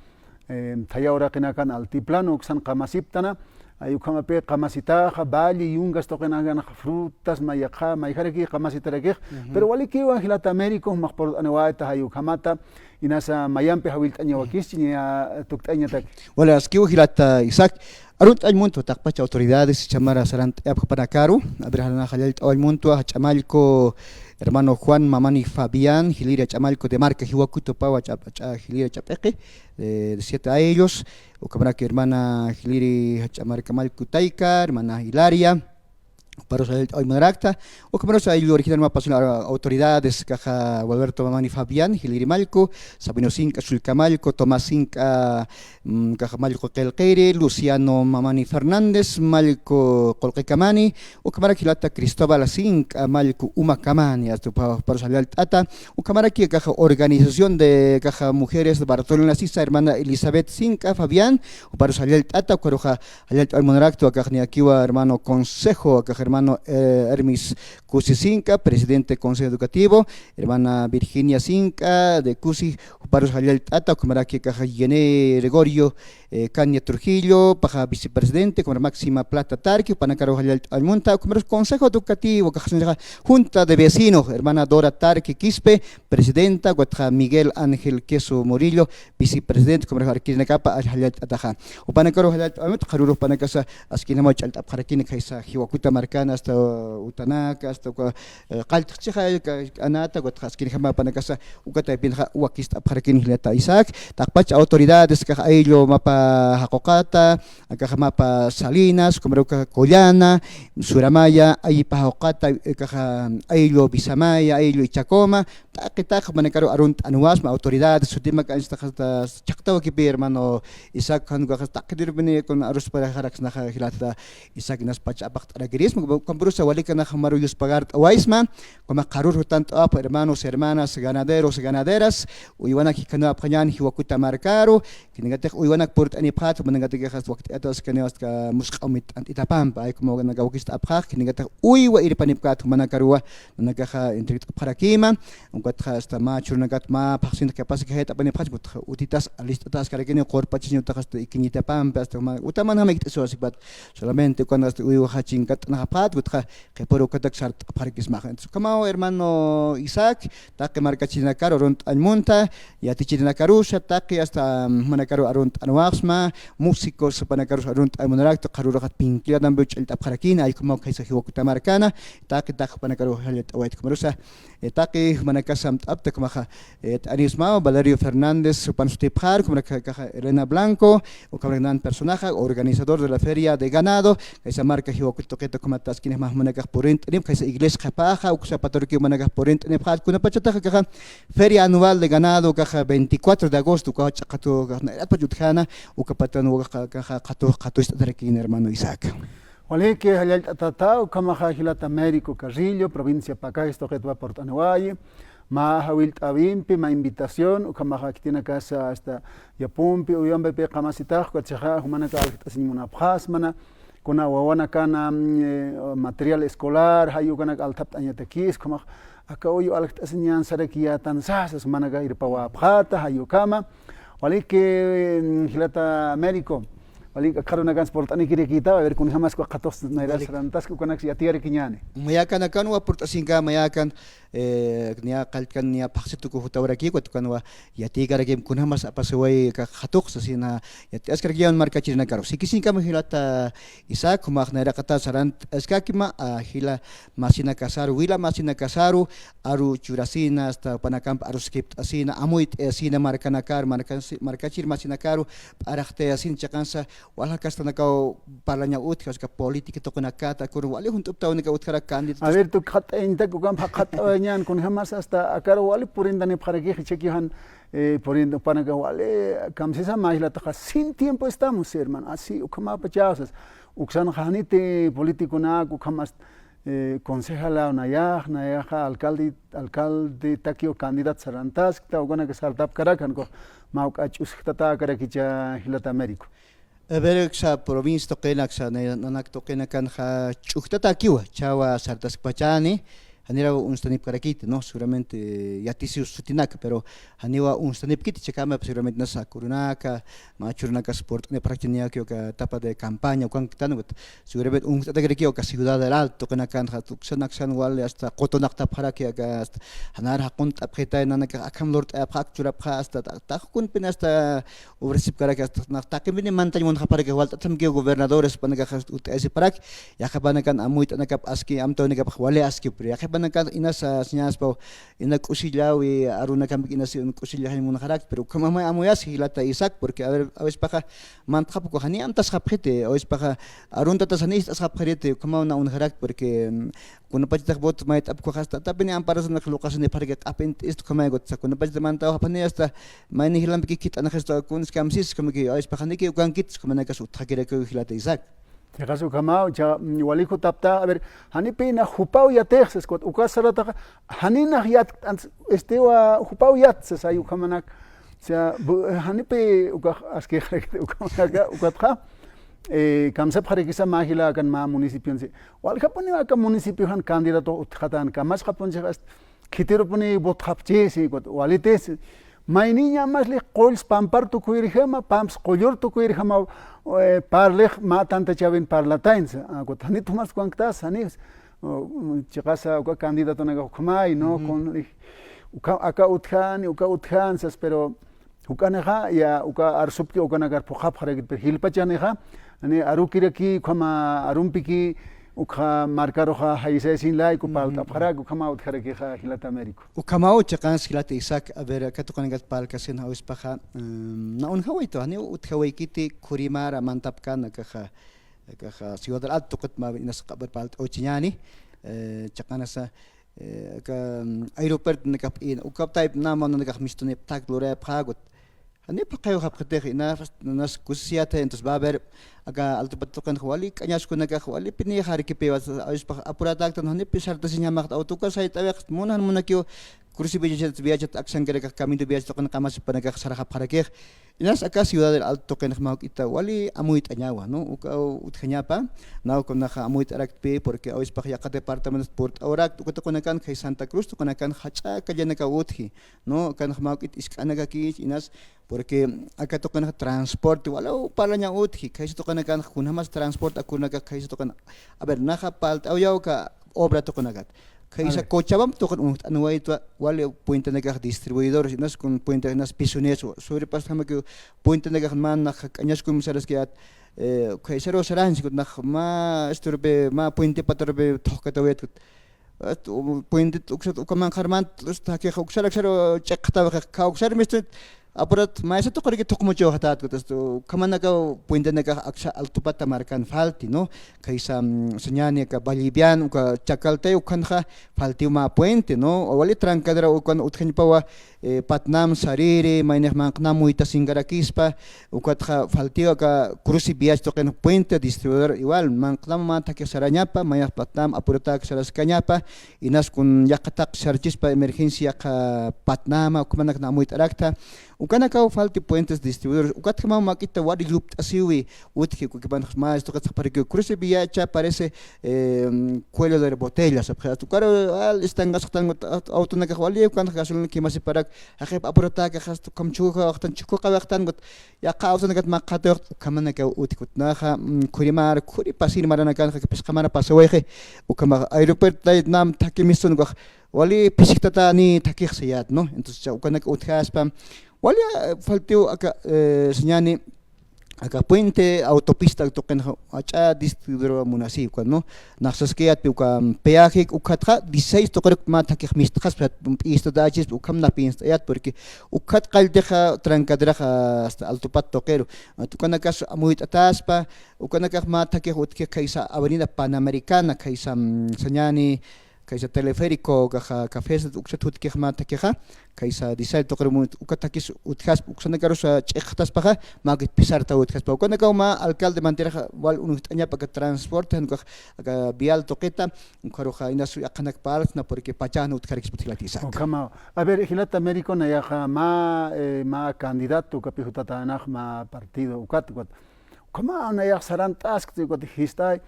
eh, thaya uraqinakan altiplano uksan qamasiptana, ay ukhamapï qamasitaxa, valle, yungas tuqinakan, frutas, mayaqha, mayjaraki qamasitarakix, ujú, pero walikiwa jilata Américo, jumax purt'aniwayta, jay ukhamata, inasa mayampi jawillt'añawakischi, niya tukt'ayañataki. Wala, askiw jilata Isaac, arunt'añ muntwa taqpacha autoridades, jichha mara sarant'ayapxi jupanakaru, a ver, jallallt'awañ muntwa, jach'a Mallku, hermano Juan, mamani Fabián, jilïr jach'a Mallku de Marca, Jiwakutupaw, jach'a, jach'a, jilïr jach'a p'iqi, eh, de siete a ellos, ukhamarak hermana jilïr jach'a Marca Mallku Tayka, hermana Hilaria, Juparus jallallt'awañ munarakta, ukhamarus ayllu original mä pasan autoridades, kaxa Gualberto Mamani Fabián, Jiliri Mallku, Sabino Sink'a, Sullka Mallku, Tomás Sink'a, mm, kaxa Mallku Qillqiri, Luciano Mamani Fernández, Mallku Qullqikamani, ukhamarak jilata Cristóbal Sink'a, Mallku Umakamani, asta jupa-, juparus jallallt'ata, ukhamaraki kaxa organización de kaxa mujeres Bartolina Sisa, hermana Elizabeth Sink'a Fabián, juparus jallallt'ata, ukharuxa jallallt'awañ munarakta, akax niyakiwa hermano Consejo, akax hermano, eh, Hermis Kusi Sink'a, presidente Consejo Educativo, hermana Virginia Sink'a de Kusi, juparus jallallt'ata, ukhamaraki akax Yene Gregorio, eh, Caña Trujillo, paxa vicepresidente, ukhamarak Máxima Plata Tarqui, jupanakaru jallallt'awañ munta, ukhamarus Consejo Educativo, akax Junta de Vecinos, hermana Dora Tarqui Quispe, presidenta, ukatxa Miguel Ángel Queso Murillo, vicepresidente, ukhamarus arkirinakapa jallallt'ataxa. Jupanakaru jallallt'awañ munta, qharürux jupanakasa askinjamaw ch'allt'apxarakini khaysa Jiwakuta markan, asta utanaka, asta uka, eh, qalltxchixa, ka-, k'anata, ukatxa askinjama jupanakasa uka taypinxa wakist'apxarakini jilata Isaac. Taqpach autoridades, kax ayllu mapa Jaquqata, akax mapa Salinas, ukhamarak uka Collana, Suramaya, ayipa Jaquqata, eh, kaxa ayllu Visamaya, ayllu Ichacoma, taqi taqi jumanakaru arunt'anwasma autoridades, sutimak anchhitaxa chhaqtawakipï hermano Isaac, jan ukaxa taqi dirpini kun arusparaxaraksnaxa jilata Isaac, inas pacha apaqt'arakirisma, ukhamarusa walikanax jumaru yuspagart'awaysma, ukhamax qharürux jutant'awapxa hermanos, hermanas, ganaderos, ganaderas, uywanak jikhanapxañän Jiwakuta markaru, khitinakatix uywanak purt'anipxät, jumanakatix wakt'ayataskaniw asta musq'aw mitt'ant'itapampi, ay, ukhamaw nanakax wakist'apxä, khitinakatix uywa irpanipkät jumanakaruwa, nanakaxa entrevist'apxarakïma, ukatxa asta mä chhurunakatwa mä phaxsinx kapasi jayt'apanipxäch, ukatxa utitas alist'ataskarakini qurpachañatax asta ikiñitapampi, asta juma, utamanjama ikt'asiwasipat, solamente ukan asta uywaxa chinkat'anxapxät, ukatxa qhipürux ukatak sart'apxarakismaxa. Entonces, ukhamaw hermano Isaac, taqi markachirinakaru arunt'añ munta, yatichirinakarusa, taqi asta, mm, jumanakaru arunt'anwaxsma, músicos, jupanakarus arunt'añ munarakta, qharürux phinkilatampiw ch'allt'apxarakini, ay, ukhamaw khaysa Jiwakuta markana, taqi, taqi jupanakaru jallallt'awayta, ukhamarusa, eh, taqi jumanakas amt'apta, ukhamaxa, eh, t'anismaw, Valerio Fernández, jupan sutipxar, ukhamarak kaxa Elena Blanco, ukhamarak nan personaje, organizador de la feria de ganado, khaysa marka Jiwakuta tuqita, ukhamata askinjamax jumanakax purint'anipxi, khaysa iglesia qhipaxa, uksa patarukiw jumanakax purint'anipxät, kunapachataxa kaxa feria anual de ganado, kaxa veinticuatro de agosto, ukax ch'aqatu, kaxa nayratpach utjäna, uka patan ukax kaxa qhatu, qhatust'atarakini hermano Isaac. Waliki, jallallt'atata, ukhamaxa jilata Mérico Carrillo, provincia Pacajes tuqitwa purt'aniwayi, mä jawillt'äwimpi, mä invitación, ukhamaxa khitinakasa asta yapumpi, uywampipi qamasitax, ukatxa jumanaka aljt'asiñ munapxasmana, kuna wawanakana, mm, eh, material escolar, jay ukanak althapt'añatakis, ukhamax aka uyu aljt'asiñan sarakiyätan sasa, jumanaka irpawapxäta, jay ukhama, waliki, mm, jilata Mérico, waliki, qharunakansa purt'anikirakïta, a ver, kunjamas uka qhatux nayra sarantaski, ukanaks yatiyarakiñäni. Mayäkanakanwa purt'asinkä, mayäkan, eh, niya qalltkan, niya phaxsi tuku jutawarakiwa, ukanwa yatiykarakïma kunjamas apasiway aka qhatux sasina, yatiyaskarakiñäni markachirinakaru. Sikisiñkama jilata Isaac, jumax nayraqata sarant'askakima, a, jila masinakasaru, wila masinakasaru, aru churasina, asta jupanakamp aruskipt'asina, amuyt'ayasina markanakar, markasi-, markachir masinakaru, p'araxtayasin chiqansa, walja kastanakaw parlañaw utji, uska política tuqinakata, kun wali junt'uptaw ukanak utjara candidatos. A ver, tuqi qhat'ayañtak, ukamp qhat'awayañän, kunjamas asta akaru wali purintanipxarakix, jichhakiw jan, eh, purinta, jupanakax wali kamsisama jilataxa, sin tiempo estamos, hermano, así, ukhamapachäw sas, uksanxa janiti politiconak, ukhamas, eh, concejalaw nayax, nayaxa alcalde, alcaldetakiw candidato sarantaskta, ukanaka sartapkarak, jan ukax mä juk'a ch'usktatäkarakicha jilata Mérico. A ver, uksa provincia tuqina, uksa na-, nanak tuqinakanxa ch'ujtatakiwa, chhawa sartaskpachäni, janiraw unstanipkarakiti, ¿no? Seguramente yatisiw sutinaka, pero janiwa unstanipkiti, chakama seguramente nasa kurunaka, mä churunakas purt'anipxarakchiniyakiw aka etapa de campaña, ukanktan, seguramente unst'atakarakiw aka Ciudad del Alto tuqinakanxa, uksan aksan wali asta qutunaqtapxaraki aka, asta janar jaqunt'apxitay, nanakax akham lurt'ayapxä, ak churapxä, asta ta-, tax kunpini asta ofrecipkaraki, asta nax taqimpini mantañ munxapxaraki, walt'athamkiw gobernadores jupanakax ut'ayasiparak, yaqhipanakan amuyt'anakap aski, amtawnakapx wali aski, pero yaqhipan Nakat inas, ah, señaspaw, ina k'usillawi, arunakampik inas k'usillaxañ munxarakta, pero ukhamaw amuyas jilata Isaac, porque, a ver, a veces paxa mantxapku jani amtasxapxiti, a veces paxa aruntatas jani ist'asxapxiriti, ukhamaw na uñjarakta, porque, mm, kunapachatax votos mayt'apku, hasta atapini amparasanix luqasini pharki q'apint'istu, ukhamaykut, kunapachata mantaw japani hasta mayni jilampiki khit'anaxistu, kunis kamsis, ukhamaki, a veces paxa janiki ukankit, ukhamanakas utjakirakiw jilata Isaac. Chiqas ukhamaw, cha, mm, wali jutapta, a ver, janipï na jupaw yatix, sas, ukat, uka sarataxa, janinax yat, ans, este, wa, jupaw yat, sas, ay ukhamanak, o sea, bu, janipï ukax, askixarakit ukhamanaka, ukatxa, eh, kamsapxarakisa mä jila akan mä municipionsi. Waljapuni aka municipioxan candidato utjatan, kamasxapun chiqas, khitirupuni votxapchisi, ukat, walitis, mayniñamas lix qulls pampar tukuyrjama, pamps qullur tukuyrjama, eh, parlix mä tantachäwin parlataynsa. Ah, ukat, janit jumas ukanktas, jani, oh, chiqasa uka candidatonakax ukhamay, ¿no? Ujú. Con lix, uka, aka utjani, uka utjansas, pero juk'anixa, ya, uka arsupki ukanakar phuqhapxarakit, pero jilpachanixa, jani arukiraki, ukhama arumpiki, ukha markaruxa, jaysayasin layku, ujú, parlt'apxarak, ukhama utjarakixa, jilata Américo. Ukhamaw chiqans jilata Isaac, a ver, aka tuqinakat parlkasin, a veces paxa, mm, na uñjawaytu, jani utjawaykiti, Curimara mantapkän, akaxa, akaxa, Ciudad del Alto tuqit mä inas q'apir parlt'awchiñäni, eh, chiqanasa, eh, aka, mm, aeropuertonakax p'in, ukap tayp nä mä nanakax mistunipxtak lurayapxäkut. Jani paqaywxapxitix, inas, inas kusisiyata, entonces va a haber, aka Altopat tuqinx wali k'añaskunakax, walipini jarkipiwa, a veces pax apuratäktan, janipï sartasiñamaxt, autokar sayt'awixt, munan munakiw, cruce viachat, viachat aksankarakax, camino viachat tuqin qamasipanakax sarxapxarakix. Inas aka Ciudad del Alto tuqinx mä juk'ita wali amuyt'añawa, ¿no? Uka utjañapa, naw kunaxa amuyt'araktpï, porque a veces pax yaqha departamentos purt'awrakt, uka tuqinakan, khay Santa Cruz tuqinakan, jach'a callenakaw utji, ¿no? Akanx mä juk'it isk'anakakïch, inas, porque aka tuqinax transporte, walaw parlañaw utji, khaysa tuqinakan, kunjamas transporte akunakax, khaysa tuqin, a ver, naxa parlt'awiyaw aka obra tuqinakat. Khaysa Cochabamba tuqin uñjt'anwaytwa, wali puentenakax distribuidores, inas kun puente, inas pisones, sobrepasjamakiw puentenakax mä nax k'añaskun saraskayät, eh, khaysaru saranchkut nax mä, este, urupi, mä puente pata urupi thujkatawaytkut. Puente uksat ukaman qharmant, este, jakix uksar aksar ch'iqtawayxi, kha uksar mistunit, apurat, maysa tuqiriki thuqmuchawxatätkut, este, ukhamanakaw puentenakax aksa Altopata markan falti, ¿no? Khaysa, mm, sañäni aka Vallivian, uka Chacaltaya, ukanxa faltiw mä puente, ¿no? Wali trancadera ukan utjañpawa, eh, Patnam, Sariri, maynix manq'nam muytasinkarakispa, ukatxa faltiw aka cruce viacha tuqin puente distribuidor igual, manq'nam mä thakix sarañapa, maynix Patnam apuratak saraskañapa, inas kun yaqha thaq sarchispa emergencia yaqha Patnama, ukhamanak na amuyt'arakta, ukanakaw falti puentes distribuidores, ukatjamaw mä juk'ita wali llupt'asiwi, utji, ukipanx mä, esto, qatxapxaraki, cruce viacha parece, eh, cuello de botella, sapxi, hasta ukaru, al, estanqasxtan, autonakax wali, ukanx gasolina kimasiparak, jaqip apuratäkax, hasta ukham chhuqawayxtan, chhuqawayxtan, yaqha autonakat mä qhatiwayxt, ukhamanakaw utji, ukat naxa, mm, Curimara, Curipacir maranakanxa, phisqa mara pasawayxi, ukhamax aeropuerto taytnam thakimistun, ukax, wali phisiktatani thakix sayät, ¿no? Entonces, cha ukanak utjaspa, wali, eh, faltiw aka, eh, sañäni, aka puente autopista tuqinxa jach'a distribuidor munasi ukan, ¿no? Nax saskayätpi uka peaje ukatxa dieciséis tuqiruk mä thakix mistxaspa, p'istatächispa, ukham na pinst'ayät, porque ukat qalltixa trancaderaxa hasta Altopat tuqiru. Ukanakas amuyt'ataspa, ukanakax mä thakix utji khaysa Avenida Panamericana, khaysa, mm, sañäni, khaysa teleférico, ukaxa, cafés, uksat jutkix mä thakixa, khaysa Dizay tuqir uka thakis utjaspa, uksanakarusa ch'iqtaspaxa, mä juk'it phisarta utjaspa. Ukanakaw mä alcalde mantiraxa wal uñjt'añapa aka transporte, jan ukax aka vial tuqita, ukharuxa inas yaqhanak parlt'na, porque pachäna utjarakispa jilata Isaac. Ukhamaw. A ver, jilata Américo, nayaxa mä, eh, mä candidato, ukapi jutatänx mä partido, ukat, ukat. Ukhamaw nayax sarant'askti, ukat jist'ay,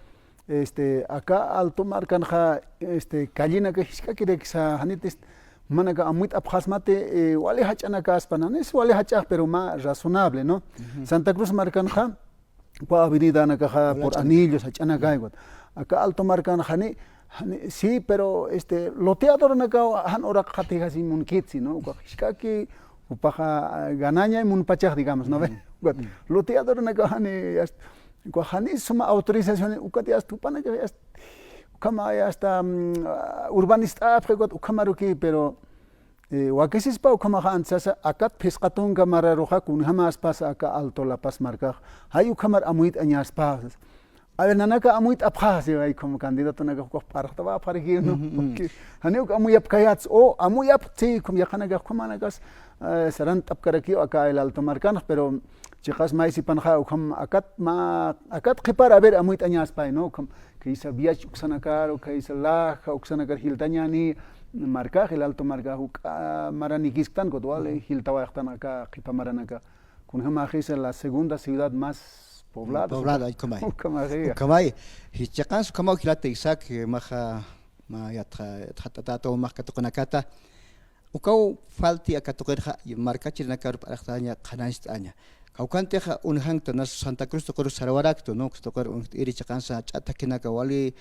este, aka Alto markanxa, este, callenaka jisk'akirakisa, janit, este, jumanaka amuyt'apxasmati, eh, wali jach'anakaspa, nanis wali jach'ax, pero mä razonable, ¿no? Ujú. Santa Cruz markanxa, uka avenidanakaxa por anillos jach'anakay, ukat. Aka Alto markanxa jani, jani, sí, pero, este, loteadornakaw jan uraqxatix jasiñ munkitsi, ¿no? Uka jisk'aki, jupaxa, ah, ganañay munpachax, digamos, ¿no ve? Ujú. Ukat, ujú, loteadornakaw jani, hasta, uka jani suma autorización, ukat, hasta jupanakax, hasta, ukhama hasta, mm, urbanist'apxi ukat ukhamaruki, pero, eh, wakisispa ukhamaxa antisasa, akat phisqa tunka mararuxa kunjamäspasa aka Alto La Paz markax. Jay ukhamar amuyt'añaspa. A ver, nanaka amuyt'apxä, si ay como candidatonaka ukax p'arxtawapxaraki, ¿no? Ujú, ujú. Porque janiw amuyapkayätsa, o amuyapxi, como yaqhanaka ukhamanakas, eh, sarant'apkarakiw aka El Alto markanx, pero chiqas maysipanxa ukham akat mä, akat qhipar, a ver, amuyt'añaspay, ¿no? Ukham, kaysa viach uksanakar, o kaysa laja uksanakar jiltañäni markax, El Alto markax, uk'a maranikisktan, ukat wali jiltawayxtan aka qhipa maranaka. Kunjamäxisa la segunda ciudad más poblada. Poblada, ay, ukhamay. Ukhamäxi. Ukhamay. Jichhaqans ukhamaw jilata Isaac, eh, maxa, mä yatxa, yatxatätaw max katuqinakata. Ukaw falti aka tuqirxa, markachirinakar p'arxtaña, qhanañcht'aña. Kawkhantixa uñjankta nas Santa Cruz tuqir sarwaraktu, ¿no? Tuqir uñjt'iri chiqansa ch'atakinaka wali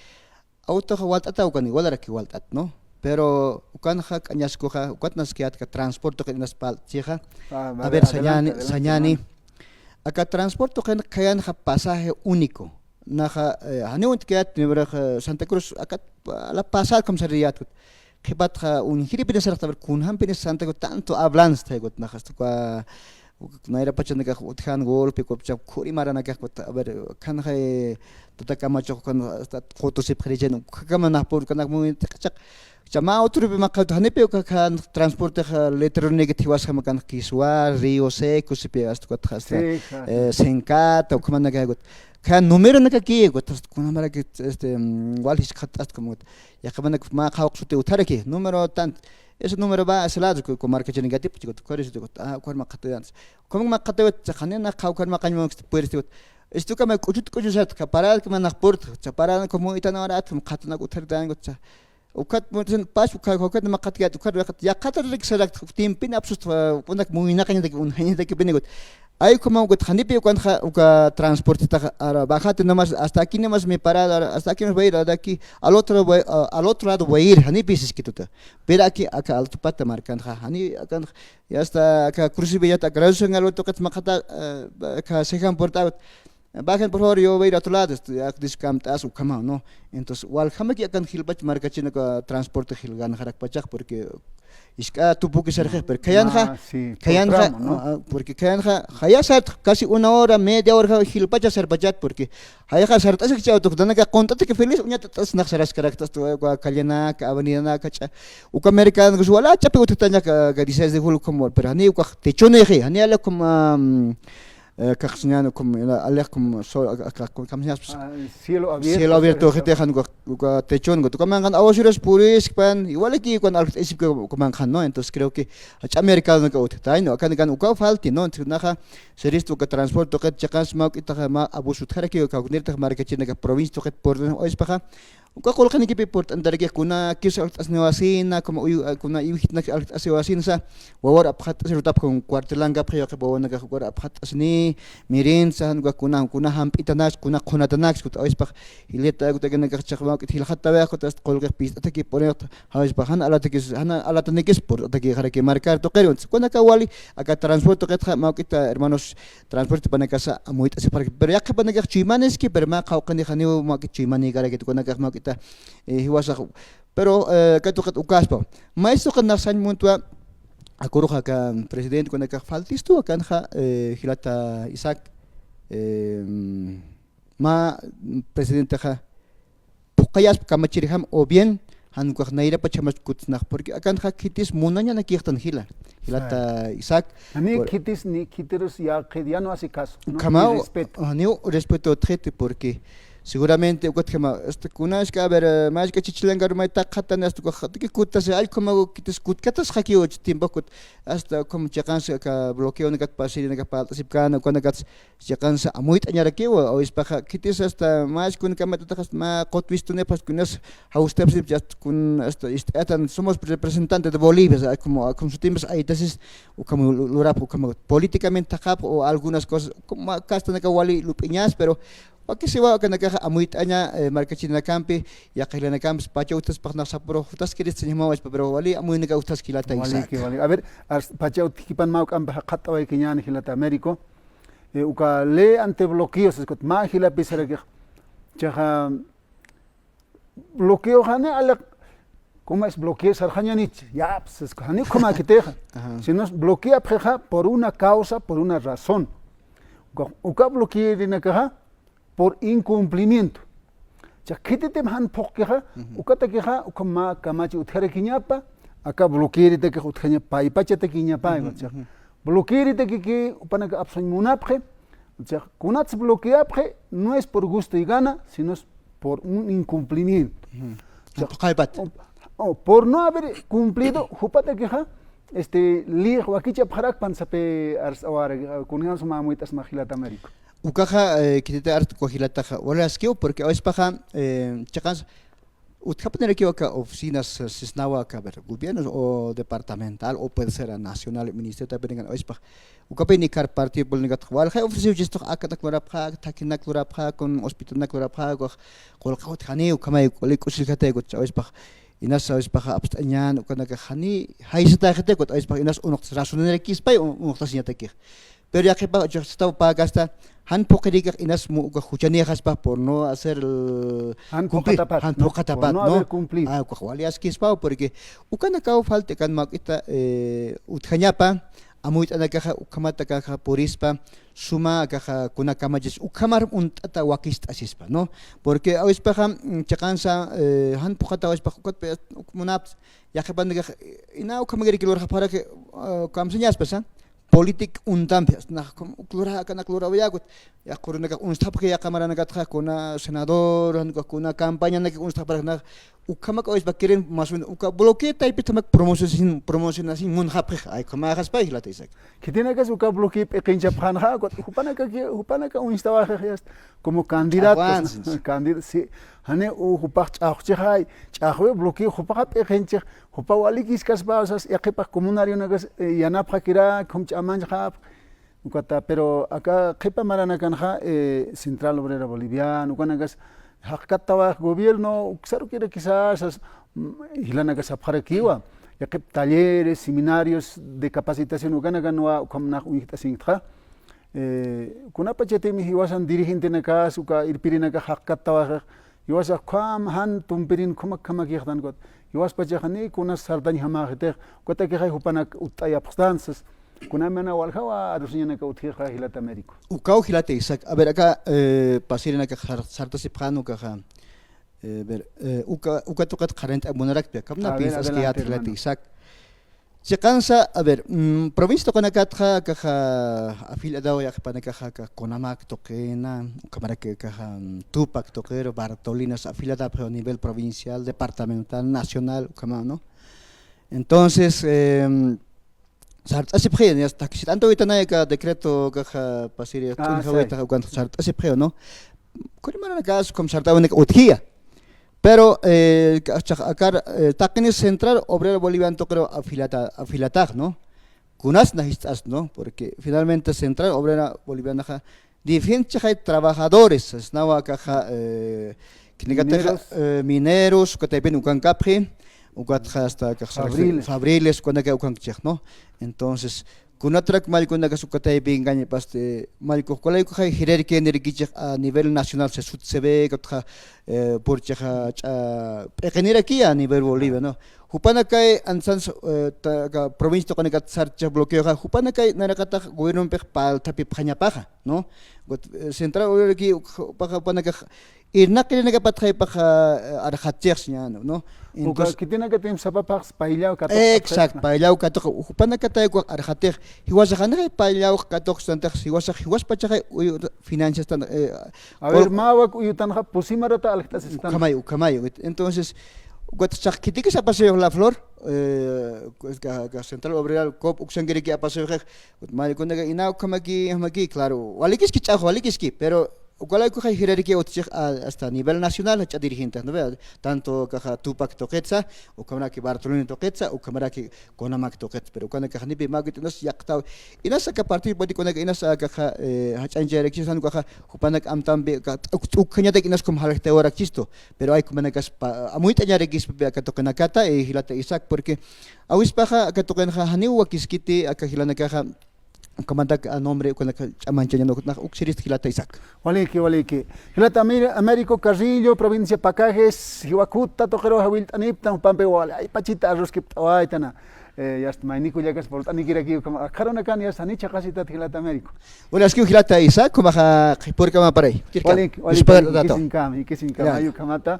autoxa walt'ataw ukan, igualaraki walt'at, ¿no? Pero ukanxa k'añaskuxa, ukat naskayätka transporte tuqir inas parlt'chixa. Ah, a vale, ver, adelante, sañäni, adelante, sañäni. Hermano. Aka transporte tuqin khayanxa pasaje único. Naxa, eh, janiw uñtkayät, niwrax, eh, Santa Cruz, akat, a la pasada, como sariyätkut. Qhipatxa uñjiripini sarxta, a ver, kunjampini Santa Cruz, tanto hablansta, ukat naxa, hasta cua, Nayra pachanakax utjan golpe, ukat khuri maranakax, ukat, a ver, khanxa, eh, Tata Camacho, khan hasta qhutusipxirichani, ukhamanapur, kanak muy tiqachaq. Chama otro bi maqawt, janipi uka khan transporte, ja, letreronïkit jiwasjamakan Quiswa, Río Seco, sipi hasta ukat hasta, sí, ja, eh, Sencata, ukhamanakax, ukat. Khan numeronakaki, ukat, hasta kunamarak, este, mm, wal jiskxat, hasta como, ukat. Yaqhamanak mä qhawqsuti utjaraki, número tant, ese número va a ese lado, ku, ku markachani gatip, chikut, ukhar, este, ukat, ah, ukhar maqatayans. Ukham maqatayat, cha, janina, qhawkar maqañ, puersti, ukat. Esto kama k'uchut k'uchusat, ka parada, kama naq port, cha, parada, como itan hora, kama qhatanak utjartan, ukat, cha. Ukat, mutin, pas, ukat, ukat, maqatayat, ukat, ukat, yaqatar, rik, sarak, timpin, apsust, unak, muynaqañatak, unjañatak, pinigut. Ay, como ukat janipi ukanxa, uka transportetaxa, ara, bájate nomás, hasta aquí nomás me parada, ara, hasta aquí nomás voy a ir, ara, aquí, al otro voy, a, al otro lado voy a ir, janipi siskituta. Pero aquí, aka Alto Pata markanxa, jani, akanxa, ya hasta aka Cruz y Villata, aka Jesús en el otro, kat maqata, eh, aka Cejan Puerta, bajen por favor, yo voy a ir a otro lado, este, ya, diskamt'as, ukhama, ¿no? Entonces, waljamaki akan jilpach markachinaka transporte jilgan jarak pachak, porque Isk'a tupuki sarxix, pero khayanxa, ma, sí, por khayanxa, tramo, ¿no? Ah, ah, porque khayanxa, jaya sart, casi una hora, media hora, jilpacha sarpachat, porque jayaxa sart'asik chawtuk, danaka qunt'ataki feliz, uñatat'as nax saraskaraktas, tu, wa, callenak, avenidanak, cha, uka mercadanakas wala ch'api utjatañak, ka, ka dieciséis de julio, como, pero jani uka techonixi, jani ala como, ah, mm, eh, kaqsñan, como, ala, ala, como, so, a, a, como, ¿cómo se llama? Ah, cielo abierto, cielo abierto, cerca. Jite, jan, uka, uka techon, uka, uka manqan, aguaceros puriskpan, igual aquí, cuando al, es que, uka manqan, ¿no? Entonces, creo que, acha mercado, uka, uta, ¿no? Acá, acá, uka falti, ¿no? Entonces, naxa, seristo, uka transporte, uka, chiqans, ma, uka, itaxa, ma, abuso, utjaraki, uka, unirtax, markachina, uka, provincia, uka, por, ¿no? Oispaxa, uka qullqinikipi purt'antaraki, kuna kis alkt'asniwasina, como uyu, kuna iwjitnak alkt'asiwasinsa, wawar apxat'asirutap con cuartelanka apxiwaqip wawanakax wawar apxat'asini, mirinsa, jan uka kuna, kuna jamp'itanak, kuna qhunatanaks, kut awispax, jilata, kutakinakax chaqma, kit jilxatawiq, kut ast qullqix pist'ataki puriq, jawispax, jan alatakis, jan alatanikis purt'ataki jaraki markar tuqiri, kunaka wali, aka transporte tuqitxa, mawk'ita, hermanos, transporte panakasa amuyt'asipxaraki. Pero yaqhipanakax chuymaniski, pero mä qhawqani janiw mawk'it chuymanikaraki tukunakax mawk'ita, eh, jiwasax. Pero, eh, katuqit ukaspa. Maysuqit nax sañ muntwa, akuruxa kan presidente kunakax faltistu akanxa, eh, jilata Isaac, eh, mä presidentexa phuqayaspa kamachirjam o bien, jan ukax nayrapachamach kutsnax, porque akanxa khitis munañanakixtan jila, jilata Isaac. Jani por- khitis ni khitirus ya qhid, ya no hace caso, ¿no? Ukhamaw, ni respeto. Janiw respeto utjiti, porque seguramente ukatjama, este, kuna, es que, a ver, eh, mä, es que chichilangar may taqatan, hasta ukax, tiki kutas, ay, como khitis kutkatas jaki och tiempo kut, hasta como chiqans aka bloqueo nakat pasiri nakat palt'asipkana, ukanakat Chiqansa amuyt'añarakiwa, awispaxa, khitis hasta mä kunkamatatax hasta mä qutwistunipas kunas jawstapsip, hasta kun, hasta ist'atan, somos representante de Bolivia, o sea, como, como sutimpas aytasis, ukham lu-, lurap, ukham políticamente thaqhap, o algunas cosas, como castanaka wali lup'iñas, pero wakisiwa, akanakaxa amuyt'aña, eh, markachirinakampi, yaqha jilanakampi, pacha utaspax nax sapuru, utaskirista ñamawaspa, pero wali amuyunaka utaskilata. Wali Isaac. Que wali. A ver, as-, pacha utkipan mä uk'ampi jaqhat'awaykiñäni jilata Américo. Eh, uka ley antibloqueos, es que mä jilapi sarakix. Chaxa, Bloqueoxani aliq, como es bloqueo sarxañanich, ya, pues, es que jani ukhamäkitixa. Ajá. Sino bloqueapxixa por una causa, por una razón. Uka, uka bloqueerinakaxa por incumplimiento. Chiqa khititim jan phuqkixa, ujú, ukatakixa, ukham mä kamachi utjarakiñapa, aka bloqueeritakix utjaña paypachatakiñapa, ujú, chiqa. Ujú. Bloqueeritakiki jupanaka apsuñ munapxi, chiqa kunats bloqueapxi, no es por gusto y gana, sino es por un incumplimiento. Ujú. Chiqa, phuqaypat. O, o, por no haber cumplido, jupatakixa, este, lix wakichapxarakpan sapï arst'awara, kunjams mä amuyt'asma jilata Américo. Ukaxa, eh, khititi arst'awa jilataxa, wali askiw, porque a veces paxa, eh, chiqans, utjapanirakiw aka oficinas, eh, sisnawa aka, a ver, gobierno o departamental, o puede ser a nacional, ministerio, a ver, a veces paxa, ukapï nikar partido político, walja ofreciw chistux, akanak lurapxä, thakhinak lurapxä, con hospitalnak lurapxä, ukax, qullqi utjani, ukhamay, qullqi usilkatay, a veces paxa, inas a veces paxa apst'añän, ukanakax jani, jaysatäxitay, a veces paxa, inas unuqtas razonirakispay, un-, unuqtasiñatakix. Pero yaqhipax, uchax sataw pakasta, jan phuqirikix inas mu ukax juchanïxaspa por no hacer el jan cumplir, phuqatapat, jan ¿no? Phuqatapat, ¿no? Por no haber cumplido. Ah, ukax wali askispaw, porque ukanakaw falta kan mä juk'ita, eh, utjañapa, amuyt'anakaxa, ukhamat akaxa purispa, suma akaxa kuna kamachis, ukhamar uñt'ata wakist'asispa, ¿no? Porque a veces paxa, mm, chiqansa, eh, jan phuqata a veces pax, ukat pe, uk munapxi, yaqhipanakax, ina ukhamakiraki lurxapxaraki, ah, kamsañaspa, sa política uñtampi, nax, como, uk lura, akanak lurawayäkut, yaqha urunakax uñstxapxi, yaqha maranakatxa, kuna senador, jan ukax kuna campañanakax uñstxapxarakix, nax, ukhamak a veces pax quieren más o menos, uka bloqueo taypithamak promocionasin, promocionasin munxapxi, ay, ukhamäxaspa, jilata Isaac. Khitinakas uka bloqueo p'iqinchapxänxa, ukat jupanakaki, jupanaka uñstawayxi, como candidatos, ¿no? Aguantes. Candid-, sí. Jani u jupax ch'axwchixay, ch'axwi bloqueo jupaxa p'iqinchix, jupa walikiskaspa, o sea, yaqhipax comunarionakas, eh, yanapxakirak, jum ch'amanchxapx, ukata, pero aka qhipa maranakanxa, eh, Central Obrera Boliviana, ukanakas, jaqkattawayx gobierno, uksarukirakisas, sas, mm, jilanakas sapxarakiwa, yaqhip talleres, seminarios de capacitación, ukanakanwa, ukham nax uñjt'asiñktxa, eh, kunapachatim jiwasan dirigentenakas, uka irpirinakax jaqkattawayxix, jiwasax ukham jan tumpirin ukhamak ukhamakïxtan ukat. Jiwaspachax jani kunas sartañjamäxitix, ukatakixay jupanak utt'ayapxstan sas. Kunamana waljawa arusiñanaka utjïxa jilata Américo. Ukaw jilata Isaac. A ver, aka, eh, pasirinakax sar-, sartasipxän ukaxa. Eh, ver, eh, uka, uka tuqit qharint'amunarakta, akamna. A ver, piensas que adelante, ya jilata hermano. Isaac. Chiqansa, a ver, mm, provincia tuqinakatxa, akaxa afiliadaw yaqhipanakaxa, aka CONAMAC tuqina, ukhamarak akaxa, mm, TUPAC tuqiru, Bartolinas afiliadapxiw a nivel provincial, departamental, nacional, ukhama, ¿no? Entonces, em, sart'asipxi, ya está, si tanto ahorita no hay acá decreto, akaxa, pasiri, ah, tunja sí. Ahorita, ukan sart'asipxi, ¿no? Kuri maranakas, como sart'awinaka utjiya. Pero, eh, ka-, chaq-, akar, eh, taqini Central Obrero Boliviano tuqiru afiliata-, afiliatax, ¿no? Kunas na jist'as, ¿no? Porque finalmente Central Obrera Bolivianaxa defiende chixay trabajadores, sasnawa akaxa, eh, kinakataxa, mineros. Eh, mineros, ukataypin ukankapxi, ukatxa hasta akaxa fabriles. Fabriles, ukanaka ukankchix, ¿no? Entonces, kunatrak mallkunakas ukataypi engañapasti, mallku, kulaykuxay jerarquía nirikichix a nivel nacional, se sut se ve, ukatxa, eh, purchaxa, ch'a, p'iqinirakiya a nivel Bolivia, ¿no? Jupanakay, ansan, eh, ta, ka, provincia tuqinakat sarchix bloqueoxa, jupanakay, nanaqatax gobiernompix palthapipxañapaxa, ¿no? Ukat, eh, Central Obreraki, jupaxa, jupanakax, irnaqirinakapatxaypaxa, eh, arxatchix, ña, ¿no? Uka entonces, khitinakatim sapapax payllaw katuq. Exacto, payllaw katuq, jupanakatay ukax arxatix, jiwasax janixay payllaw katuq, santix, jiwasax, jiwaspachaxay, uyu, financiastan, eh, a ver, col-, mä wak uyutanxa pusi marata aljt'asistan. Ukhamay, ukhamay, entonces, ukat chaq khitikis apasiw La Flor, eh, pues, ka, ka Central Obrera COB uksankiriki apasiwxix, ukat maykunaka ina ukhamaki, ukhamaki, claro, walikiski ch'ax, walikiski, pero, ukalaykuxay jerarquía utjchix a, hasta nivel nacional, jach'a dirigentes, ¿no ve? Tanto akaxa TUPAC tuqitsa, ukhamaraki Bartolomé tuqitsa, ukhamaraki CONAMAC tuqitsa, pero ukanakax nipi mä wak uyutansa yaqtaw. Inas aka partido político kunaka, inas akaxa, eh, jach'añchayarakchisan ukaxa, jupanak amtampi, aka, t'uk, t'ukjañatak inas kum jaljtawarakchistu, pero ay jumanakas pa, amuyt'añarakispapi aka tuqinakata, eh, jilata Isaac, porque awispaxa aka tuqinxa janiw wakiskiti, aka jilanakaxa, Ukhamantak a nombre ukanaka ch'amanchañan uknax uk sirista jilata Isaac. Waliki, waliki. Jilata Amir-, Américo Carrillo, provincia Pacajes, jiwakuta tuqiru jawillt'aniptan, jupampi wali, ay pachita arroskipt'awaytana. Eh, yasta maynikullakas purt'anikiraki ukhama, akharunakan yasta janicha qasitat jilata Américo. Wali askiw jilata Isaac, kumaxa qhipurkamaparay. Kirkan. Waliki, waliki, Dispar rato. Jikisinkama, jikisinkama, Ya. Ay ukhamata.